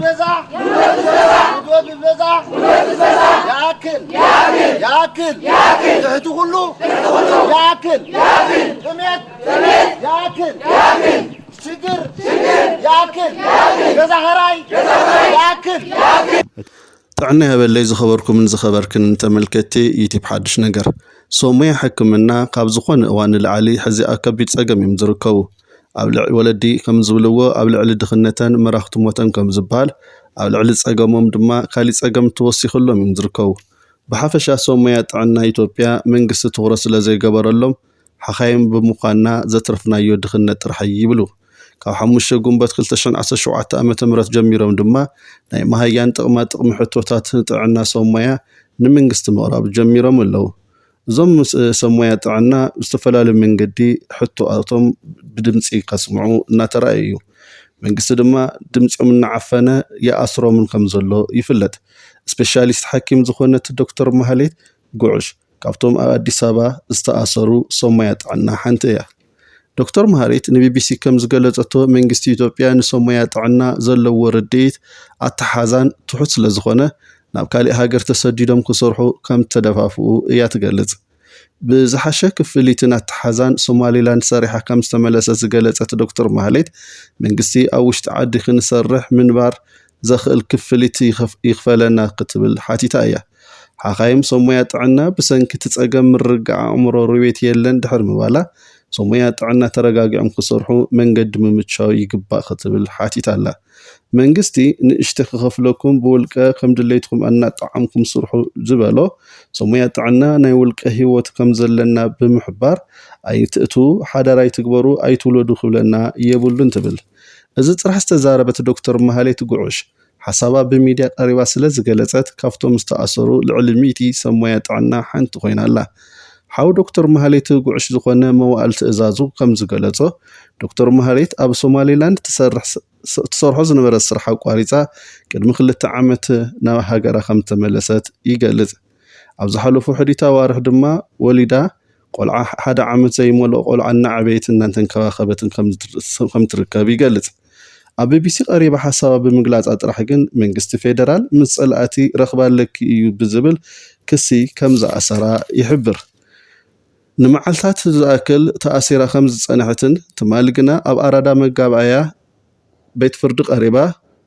በዛ ጉልበት በዛ ያክል ያክል ትሕቲ ኩሉ ያክል ጥሜት ያክል ሽግር ያክል ገዛ ኸራይ ያክል። ጥዕና ይሃበለይ ዝኸበርኩምን ዝኸበርክንን ተመልከትቲ ዩቲብ ሓድሽ ነገር። ሶሙያ ሕክምና ካብ ዝኾነ እዋን ንላዕሊ ሕዚ ኣብ ከቢድ ጸገም እዮም ዝርከቡ። ኣብ ልዕ ወለዲ ከም ዝብልዎ ኣብ ልዕሊ ድኽነተን መራኽቲ ሞተን ከም ዝበሃል ኣብ ልዕሊ ጸገሞም ድማ ካሊእ ጸገም ተወሲኽሎም እዮም ዝርከቡ። ብሓፈሻ ሶሙያ ጥዕና ኢትዮጵያ መንግስቲ ትኹረት ስለ ዘይገበረሎም ሓኻይም ብምዃንና ዘትረፍናዮ ድኽነት ጥራሕ ይብሉ። ካብ ሓሙሽተ ጉንበት ክልተ ሽሕን ዓሰርተ ሸውዓተ ዓመተ ምህረት ጀሚሮም ድማ ናይ መሃያን ጥቕማ ጥቕሚ ሕቶታት ጥዕና ሶሞያ ንመንግስቲ ምቕራብ ጀሚሮም ኣለዉ። እዞም ሶሞያ ጥዕና ብዝተፈላለዩ መንገዲ ሕቶኣቶም ብድምፂ ከስምዑ እናተራእዩ እዩ። መንግስቲ ድማ ድምፂኦም እናዓፈነ ይኣስሮምን ከም ዘሎ ይፍለጥ። ስፔሻሊስት ሓኪም ዝኾነት ዶክተር ማህሌት ጉዕሽ ካብቶም ኣብ ኣዲስ ኣበባ ዝተኣሰሩ ሶሞያ ጥዕና ሓንቲ እያ። ዶክተር ማህሌት ንቢቢሲ ከም ዝገለጸቶ መንግስቲ ኢትዮጵያ ንሶሞያ ጥዕና ዘለዎ ርድኢት ኣተሓዛን ትሑት ስለ ዝኾነ ናብ ካሊእ ሃገር ተሰዲዶም ክሰርሑ ከም ተደፋፍኡ እያ ትገልጽ። ብዝሓሸ ክፍሊትን ኣተሓዛን ሶማሊላንድ ሰሪሓ ከም ዝተመለሰት ዝገለጸት ዶክተር ማህሌት መንግስቲ ኣብ ውሽጢ ዓዲ ክንሰርሕ ምንባር ዘኽእል ክፍሊት ይኽፈለና ክትብል ሓቲታ እያ። ሓኻይም ሶሞያ ጥዕና ብሰንኪ እቲ ጸገም ምርግጋዕ ኣእምሮ ርቤት የለን ድሕሪ ምባላ ሶሞያ ጥዕና ተረጋጊዖም ክሰርሑ መንገዲ ምምቻው ይግባእ ክትብል ሓቲታ ኣላ። መንግስቲ ንእሽተ ክኸፍለኩም ብውልቀ ከም ድሌትኩም ኣናጣዓምኩም ስርሑ ዝበሎ ሶሞያ ጥዕና ናይ ውልቀ ህይወት ከም ዘለና ብምሕባር ኣይትእትዉ፣ ሓዳር ኣይትግበሩ፣ ኣይትውለዱ ክብለና የብሉን ትብል። እዚ ጥራሕ ዝተዛረበት ዶክተር ማህሌት ጉዑሽ ሓሳባ ብሚድያ ቀሪባ ስለ ዝገለጸት ካብቶም ዝተኣሰሩ ልዕሊ ሚእቲ ሰብ ሞያ ጥዕና ሓንቲ ኮይና ኣላ። ሓው ዶክተር ማህሌት ጉዕሽ ዝኾነ መዋእል ትእዛዙ ከም ዝገለጾ ዶክተር ማህሌት ኣብ ሶማሌላንድ ትሰርሖ ዝነበረት ስራሕ ኣቋሪጻ ቅድሚ ክልተ ዓመት ናብ ሃገራ ከም ተመለሰት ይገልጽ። ኣብ ዝሓለፉ ሕዲት ኣዋርሕ ድማ ወሊዳ ቆልዓ ሓደ ዓመት ዘይመልኦ ቆልዓ እናዓበየትን እናተንከባኸበትን ከም ትርከብ ይገልጽ። ኣብ ቢቢሲ ቀሪባ ሓሳባ ብምግላጻ ጥራሕ ግን መንግስቲ ፌደራል ምስ ጸላእቲ ረኽባ ኣለኪ እዩ ብዝብል ክሲ ከም ዝኣሰራ ይሕብር። ንመዓልታት ዝኣክል ተኣሲራ ከም ዝጸንሐትን ትማሊ ግና ኣብ ኣራዳ መጋባእያ ቤት ፍርዲ ቀሪባ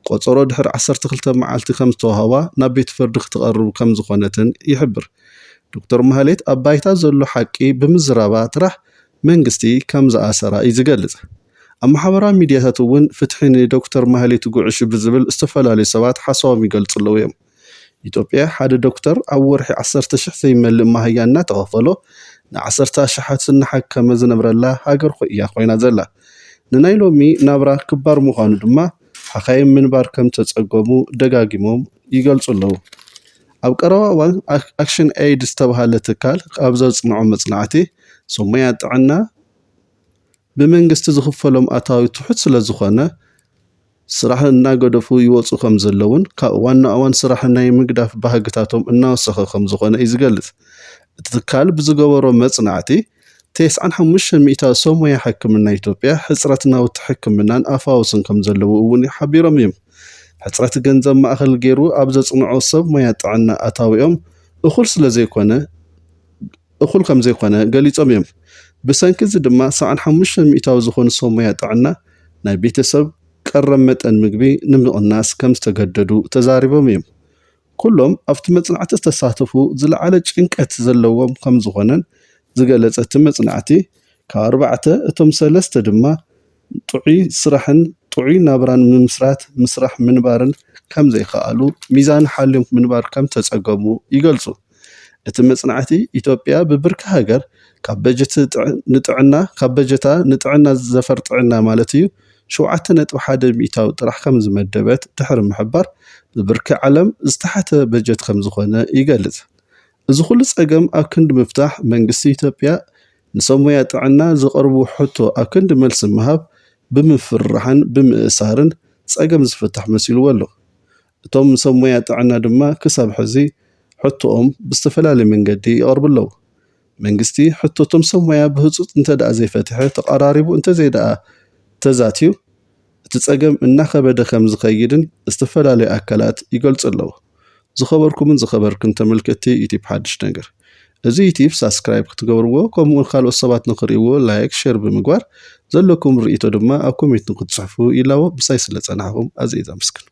ቆጸሮ ድሕሪ ዓሰርተ ክልተ መዓልቲ ከም ዝተዋህባ ናብ ቤት ፍርዲ ክትቐርብ ከም ዝኾነትን ይሕብር። ዶክተር ማህሌት ኣብ ባይታ ዘሎ ሓቂ ብምዝራባ ጥራሕ መንግስቲ ከም ዝኣሰራ እዩ ዝገልጽ። ኣብ ማሕበራዊ ሚድያታት እውን ፍትሒ ንዶክተር ማህሌት ጉዕሽ ብዝብል ዝተፈላለዩ ሰባት ሓሳቦም ይገልጹ ኣለዉ እዮም። ኢትዮጵያ ሓደ ዶክተር ኣብ ወርሒ ዓሰርተ ሽሕ ዘይመልእ ማህያ እናተኸፈሎ ንዓሰርተ ኣሽሓት እናሓከመ ዝነብረላ ሃገር እያ ኮይና ዘላ። ንናይ ሎሚ ናብራ ክባር ምዃኑ ድማ ሓኻይም ምንባር ከም ተጸገሙ ደጋጊሞም ይገልጹ ኣለዉ። ኣብ ቀረባ እዋን ኣክሽን ኤይድ ዝተባሃለ ትካል ኣብ ዘጽንዖ መጽናዕቲ ሶሞያ ጥዕና ብመንግስቲ ዝኽፈሎም ኣታዊ ትሑት ስለ ዝኾነ ስራሕ እናገደፉ ይወፁ ከም ዘለውን ካብ እዋን ናብ እዋን ስራሕ ናይ ምግዳፍ ባህግታቶም እናወሰኸ ከም ዝኾነ እዩ ዝገልፅ። እቲ ትካል ብዝገበሮ መፅናዕቲ ተስዓን ሓሙሽተ ሚእታዊ ሰብ ሞያ ሕክምና ኢትዮጵያ ሕፅረት ናውቲ ሕክምናን ኣፋውስን ከም ዘለዎ እውን ሓቢሮም እዮም። ሕፅረት ገንዘብ ማእኸል ገይሩ ኣብ ዘፅንዖ ሰብ ሞያ ጥዕና ኣታዊኦም እኹል ስለ ዘይኮነ እኹል ከም ዘይኮነ ገሊፆም እዮም። ብሰንኪ እዚ ድማ ሰብዓን ሓሙሽተ ሚእታዊ ዝኾኑ ሰብ ሞያ ጥዕና ናይ ቤተሰብ ቀረብ መጠን ምግቢ ንምቕናስ ከም ዝተገደዱ ተዛሪቦም እዮም። ኩሎም ኣብቲ መፅናዕቲ ዝተሳተፉ ዝለዓለ ጭንቀት ዘለዎም ከም ዝኾነን ዝገለፀ እቲ መፅናዕቲ ካብ ኣርባዕተ እቶም ሰለስተ ድማ ጥዑይ ስራሕን ጥዑይ ናብራን ምምስራት ምስራሕ ምንባርን ከም ዘይከኣሉ ሚዛን ሓልዮም ምንባር ከም ተፀገሙ ይገልፁ። እቲ መፅናዕቲ ኢትዮጵያ ብብርኪ ሃገር ካብ በጀት ንጥዕና ካብ በጀታ ንጥዕና ዘፈር ጥዕና ማለት እዩ ሸውዓተ ነጥቢ ሓደ ሚእታዊ ጥራሕ ከም ዝመደበት ድሕሪ ምሕባር ብብርኪ ዓለም ዝተሓተ በጀት ከም ዝኾነ ይገልፅ። እዚ ኩሉ ፀገም ኣብ ክንዲ ምፍታሕ መንግስቲ ኢትዮጵያ ንሰብ ሞያ ጥዕና ዝቐርቡ ሕቶ ኣብ ክንዲ መልሲ ምሃብ ብምፍርራሕን ብምእሳርን ፀገም ዝፍታሕ መሲልዎ ኣሎ። እቶም ሰብ ሞያ ጥዕና ድማ ክሳብ ሕዚ ሕቶኦም ብዝተፈላለየ መንገዲ ይቐርቡ ኣለዉ። መንግስቲ ሕቶ እቶም ሰብ ሞያ ብህፁፅ እንተደኣ ዘይፈትሐ ተቐራሪቡ እንተዘይደኣ ተዛትዩ እቲ ጸገም እናኸበደ ከም ዝኸይድን ዝተፈላለዩ ኣካላት ይገልጹ ኣለዉ። ዝኸበርኩምን ዝኸበርክን ተመልከትቲ ዩቲብ ሓድሽ ነገር፣ እዚ ዩቲብ ሳብስክራይብ ክትገብርዎ ከምኡውን ካልኦት ሰባት ንኽርእይዎ ላይክ፣ ሼር ብምግባር ዘለኩም ርእይቶ ድማ ኣብ ኮሜንት ንክትጽሕፉ ይላቦ። ምሳይ ስለ ጸናሕኹም ኣዝየ ዘመስግን።